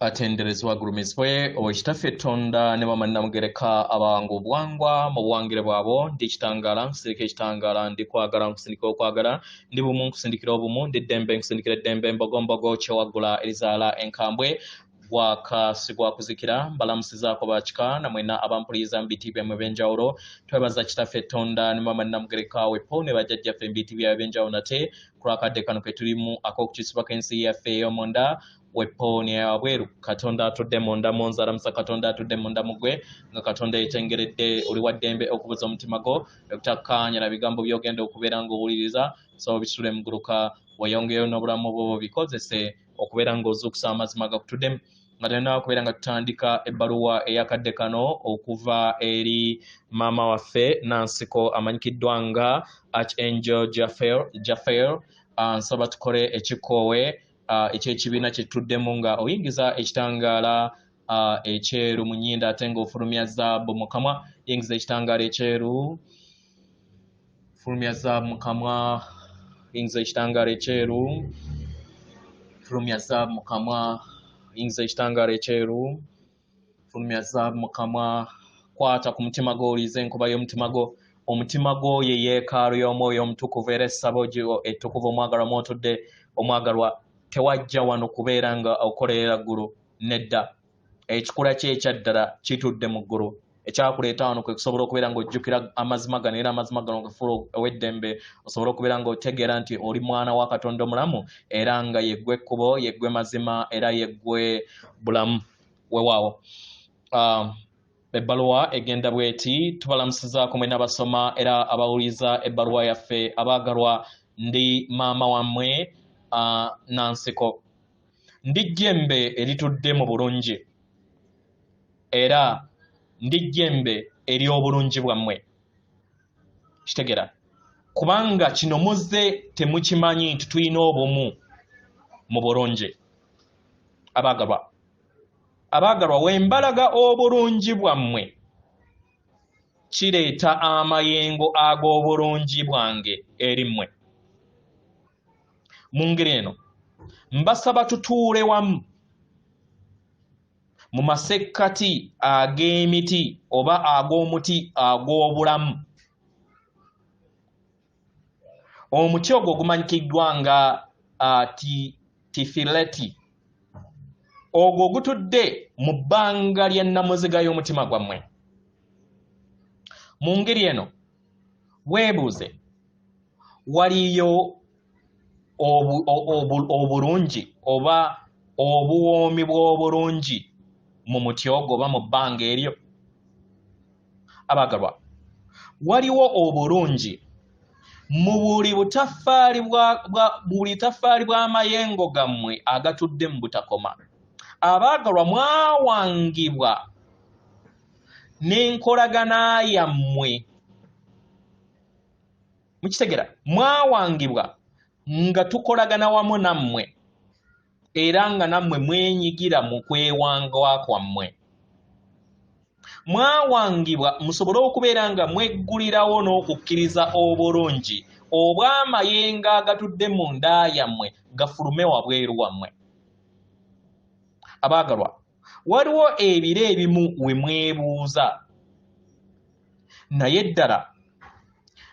Atenderezebwa agulumizibwe Owekitaffe Ttonda ne Maama Nnamugereka abawanga obuwangwa mu buwangire bwabwo. Ndi kitangaala nkusindika ekitangaala, ndi kwagala nkusindika okwagala, ndi bumu nkusindikira obumu, ndi ddembe nkusindikira eddembe, mbogombogo kyewaggula erizaala enkambwe, gwaka sigwakuzikira. Mbalamusizaako bakika namwena abampuliriza mu biti byammwe ebyenjawulo. Twebaza Kitaffe Ttonda ne Maama Nnamugereka wepo ne bajjajjaffe mu biti byabwe ebyenjawulo nate ku lwakadde kano ke tulimu ak'okukyusibwa kw'ensi yaffe ey'omunda wepo neyawabweru. Katonda atudde munda munze alamusa Katonda atudde munda mugwe nga Katonda yetengeredde. Oli wa ddembe okubuza omutima gwo ekutakkaanya na bigambo by'ogenda okubeera ng'owuliriza. So bisule muguluka weyongeyo n'obulamu bwo bikozese okubeera ng'ozuukusa amazima gakutuddemu nga tolina kubeera nga tutandika ebbaluwa eyakadde kano okuva eri maama waffe Nansiko amanyikiddwa nga Archangel Jafel. Jafel, nsaba tukole ekikoowe ekyekibiina kye tutuddemu nga oyingiza ekitangaala ekyeru mu nnyindo ate ng'ofulumya zaabu mu kamwa. Yingiza ekitangaala ekyeru, fulumya zaabu mu kamwa. Yingiza ekitangaala ekyeru, fulumya zaabu mu kamwa. Yingiza ekitangaala ekyeru, fulumya zaabu mu kamwa. Kwata ku mutima gwo, owulize enkuba y'omutima gwo. Omutima gwo ye yeekaalu y'omwoyo omutukuvu era essabo ettukuvu omwagalwa mw'otudde. Omwagalwa, tewajja wano kubeera nga okolerera ggulu, nedda. Ekikula kye ekyaddala kitudde mu ggulu. Ekyakuleeta wano kwe kusobola okubeera ng'ojjukira amazima gano, era amazima gano gafuula ow'eddembe, osobole okubeera ng'otegeera nti oli mwana wa Katonda omulamu, era nga yeggwe ekkubo, yeggwe mazima, era yeggwe bulamu. Weewaawo. Ebbaluwa egenda bweti: tubalamusizaako mwena abasoma era abawuliriza ebbaluwa yaffe abaagalwa. Ndi maama wammwe Nansiko. Ndi jjembe eritudde mu bulungi, era ndi jjembe ery'obulungi bwammwe. Kitegera kubanga kino muzze temukimanyi nti tulina obumu mu bulungi. Abaagalwa, abaagalwa, wembalaga obulungi bwammwe kireeta amayengo ag'obulungi bwange eri mmwe. Mu ngeri eno mbasaba tutuule wamu mu masekkati ag'emiti oba ag'omuti ag'obulamu, omuti ogwo ogumanyikiddwa nga tifileti, ogwo ogutudde mu bbanga lya nnamuziga y'omutima gwammwe. Mu ngeri eno weebuuze, waliyo obulungi oba obuwoomi bw'obulungi mu muti ogwo oba mu bbanga eryo? Abaagalwa, waliwo obulungi mu buli butaffaali buli taffaali bw'amayengo gammwe agatudde mu butakoma. Abaagalwa, mwawangibwa n'enkolagana yammwe. Mukitegera, mwawangibwa nga tukolagana wamu nammwe, era nga nammwe mwenyigira mu kwewangwa kwammwe. Mwawangibwa musobole okubeera nga mweggulirawo n'okukkiriza obulungi obw'amayengo agatudde mu nda yammwe gafulume wabweru wammwe. Abaagalwa, waliwo ebiro ebimu we mwebuuza, naye ddala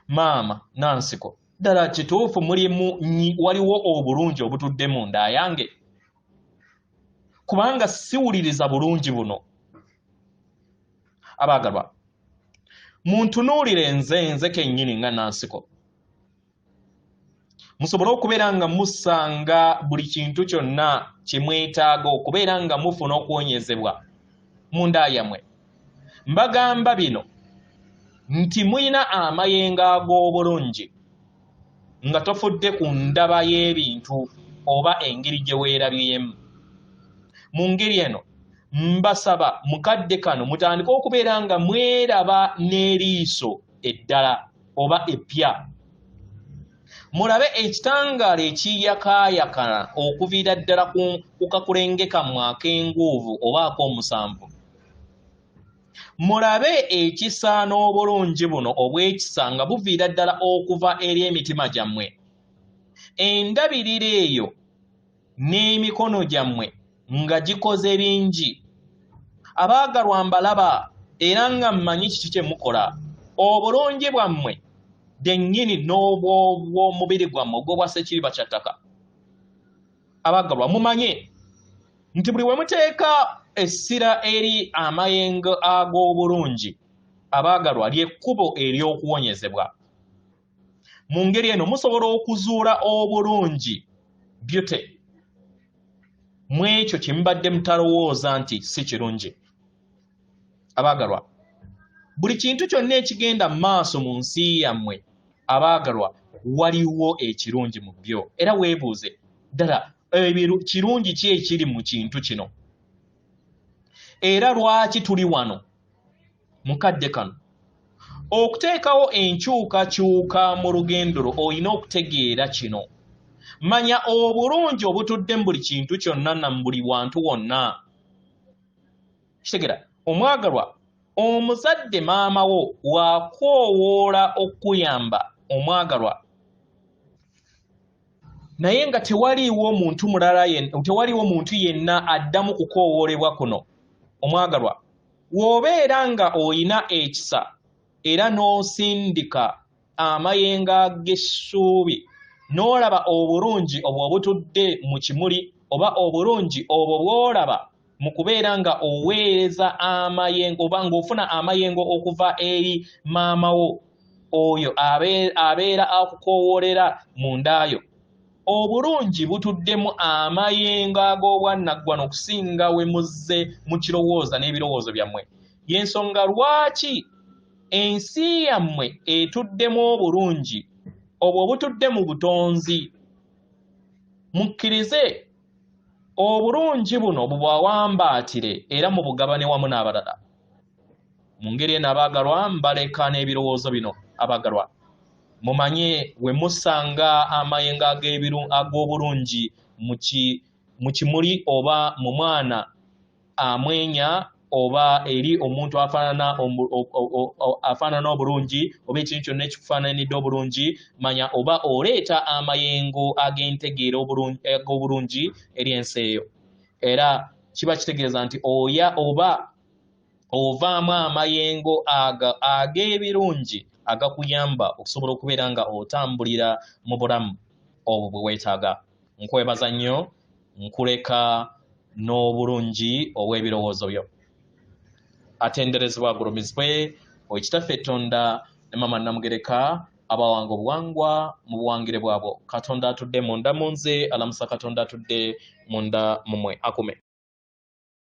maama Nansiko, ddala kituufu mulimu waliwo obulungi obutudde mu nda yange? Kubanga siwuliriza bulungi buno. Abaagalwa, muntunuulire nze kennyini nga Nansiko, musobole okubeera nga musanga buli kintu kyonna kye mwetaaga okubeera nga mufuna okuwonyezebwa mu nda yammwe. Mbagamba bino nti mulina amayengo ag'obulungi nga tofudde ku ndaba y'ebintu oba engeri gye weerabyemu. Mu ngeri eno mbasaba mukadde kano mutandike okubeera nga mweraba n'eriiso eddala oba eppya, mulabe ekitangaala ekiyakaayakana okuviira ddala ku kakulenge kammwe ak'enguuvu oba ak'omusanvu. Mulabe ekisa n'obulungi buno obw'ekisa nga buviira ddala okuva eri emitima gyammwe. Endabirira eyo n'emikono gyammwe nga gikoze bingi. Abaagalwa mbalaba era nga mmanyi kiki kye mukola. Obulungi bwammwe dennyini n'obw'omubiri gwammwe ogw'obwa ssekiriba kya ttaka. Abaagalwa mumanye nti buli we muteeka essira eri amayengo ag'obulungi, abaagalwa ly'ekkubo ery'okuwonyezebwa. Mu ngeri eno musobola okuzuula obulungi, beauty, mu ekyo kye mubadde mutalowooza nti si kirungi. Abaagalwa, buli kintu kyonna ekigenda mu maaso mu nsi yammwe, abaagalwa, waliwo ekirungi mu byo. Era weebuuze ddala kirungi ki ekiri mu kintu kino? Era lwaki tuli wano mu kadde kano? Okuteekawo enkyukakyuka mu lugendo lwo olina okutegeera kino. Manya obulungi obutudde mu buli kintu kyonna na mu buli wantu wonna. Kitegeera, omwagalwa, omuzadde maama wo wakwowoola okuyamba omwagalwa, naye nga tewaliiwo muntu mulala, tewaliiwo muntu yenna addamu kukoowoolebwa kuno. Omwagalwa, w'obeera nga oyina ekisa era n'osindika amayengo ag'essuubi n'olaba obulungi obwo obutudde mu kimuli oba obulungi obwo bw'olaba mu kubeera nga oweereza amayengo oba ng'ofuna amayengo okuva eri maama wo oyo abeera akukoowoolera mu ndaayo, obulungi butuddemu amayengo ag'obwannaggwano okusinga we muzze mu kirowooza n'ebirowoozo byammwe. Y'ensonga lwaki ensi yammwe etuddemu obulungi obwo obutudde mu butonzi. Mukkirize obulungi buno bubawambaatire era mubugabane wamu n'abalala. Mu ngeri eno abaagalwa mbaleka n'ebirowoozo bino. Abaagalwa, mumanye we musanga amayengo ag'obulungi mu kimuli oba mu mwana amwenya oba eri omuntu afaanana obulungi oba ekintu kyonna ekikufaananidde obulungi, manya oba oleeta amayengo ag'entegeera ag'obulungi eri ensi eyo. Era kiba kitegeeza nti oya oba ovaamu amayengo ag'ebirungi agakuyamba okusobola okubeera nga otambulira mu bulamu obwo bwe weetaaga. Nkwebaza nnyo, nkuleka n'obulungi obw'ebirowoozo byo. Atenderezebwa agulumizibwe Ekitaffe Ettonda ne Maama Namugereka abawanga obuwangwa mu buwangire bwabwo. Katonda atudde munda mu nze alamusa Katonda atudde munda mu mmwe. Akume.